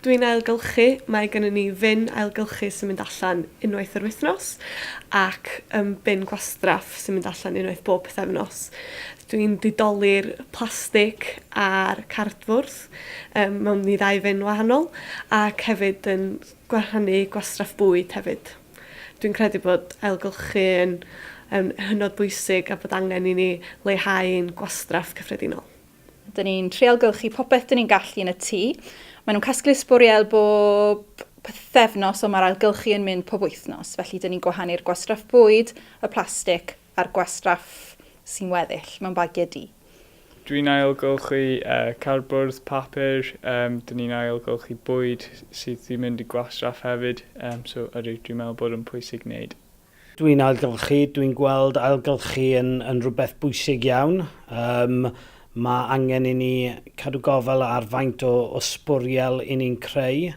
Dwi'n ailgylchu, mae gennym ni fin ailgylchu sy'n mynd allan unwaith yr wythnos ac bin gwastraff sy'n mynd allan unwaith bob pythefnos. Dwi'n didoli'r plastig a'r cardfwrdd mewn i ddau fin wahanol ac hefyd yn gwahanu gwastraff bwyd hefyd. Dwi'n credu bod ailgylchu yn hynod bwysig a bod angen i ni leihau ein gwastraff cyffredinol. Dyn ni'n trial gylchu popeth dyn ni'n gallu yn y tŷ. Maen nhw'n casglu sbwriel bob pythefnos, ond mae'r ailgylchu yn mynd pob wythnos. Felly dyn ni'n gwahanu'r gwastraff bwyd, y plastig a'r gwastraff sy'n weddill mewn bagiau du. Dwi'n ailgylchu cardbwrdd, papur, dyn ni'n ailgylchu bwyd sydd 'di mynd i gwastraff hefyd, so ydw, dwi'n meddwl bod o'n pwysig wneud. Dwi'n ailgylchu, dwi'n gweld ailgylchu yn, yn rhywbeth bwysig iawn. Mae angen i ni cadw gofal ar faint o sbwriel i ni'n creu,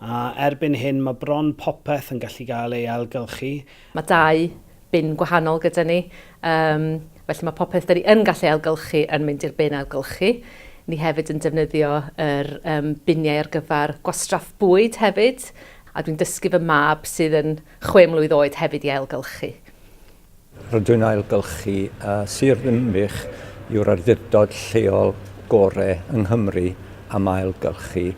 a erbyn hyn mae bron popeth yn gallu gael ei ailgylchu. Mae dau bin gwahanol gyda ni, felly mae popeth da ni yn gallu ailgylchu yn mynd i'r bin ailgylchu. Ni hefyd yn defnyddio yr biniau ar gyfer gwastraff bwyd hefyd, a dwi'n dysgu fy mab sydd yn 6 mlwydd oed hefyd i ailgylchu. Rydw i'n ailgylchu Sir Ddinbych yw'r awdurdod lleol gore yng Nghymru am ailgylchu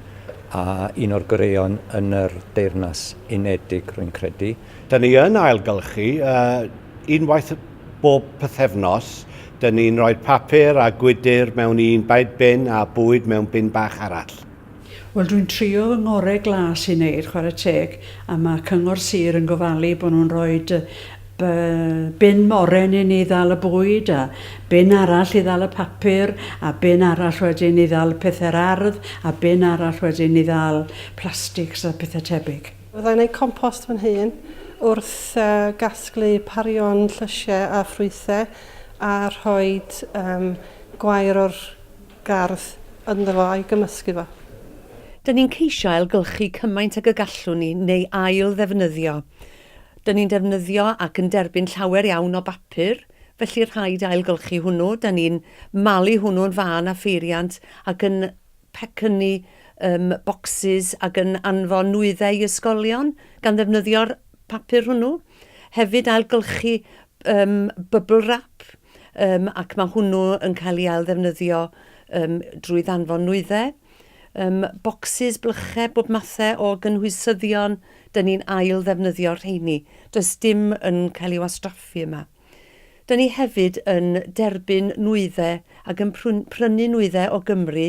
a un o'r goreuon yn yr Deyrnas Unedig rwy'n credu. Dyn ni yn ailgylchu unwaith bob pythefnos. Dyn ni'n rhoi papur a gwydr mewn un bin a bwyd mewn bin bach arall. Wel, dwi'n trio fy ngorau glas i wneud, chwarae teg, a mae Cyngor Sir yn gofalu bod nhw'n rhoi bin moren i ni ddal y bwyd, a bin arall i ddal y papur, a bin arall wedyn i ddal pethau'r ardd, a bin arall wedyn i ddal plastics a pethau tebyg. Fydda i'n neud compost fy hun wrth gasglu parion llysiau a ffrwythau a rhoid gwair o'r gardd ynddo fo a'i gymysgu fo. Dyn ni'n ceisio ailgylchu cymaint ag y gallwn ni neu ail ddefnyddio. Dyn ni'n defnyddio ac yn derbyn llawer iawn o bapur, felly rhaid ailgylchu hwnnw. Dyn ni'n malu hwnnw'n fân â pheiriant ac yn pecynnu bocsys ac yn anfon nwyddau i ysgolion gan ddefnyddio'r papur hwnnw. Hefyd ailgylchu bubble wrap. Ac mae hwnnw yn cael ei ailddefnyddio drwy ddanfon nwyddau. Bocsys, blychau, bob mathau o gynhwysyddion, dyn ni'n ail-ddefnyddio'r rheini. Does dim yn cael ei wastraffu yma. Dyn ni hefyd yn derbyn nwyddau ac yn prynu nwyddau o Gymru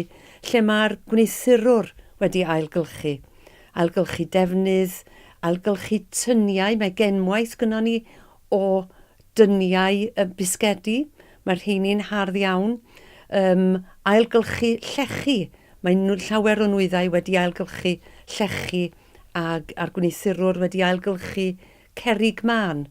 lle mae'r gwneuthurwr wedi ailgylchu. Ailgylchu defnydd, ailgylchu tyniau, mae genwaith gynnon ni o dyniau y bisgedi, mae'r rheini'n hardd iawn. Ailgylchu llechi, mae llawer o nwyddau wedi ailgylchu llechi ag a'r gwneuthurwr wedi ailgylchu cerrig mân.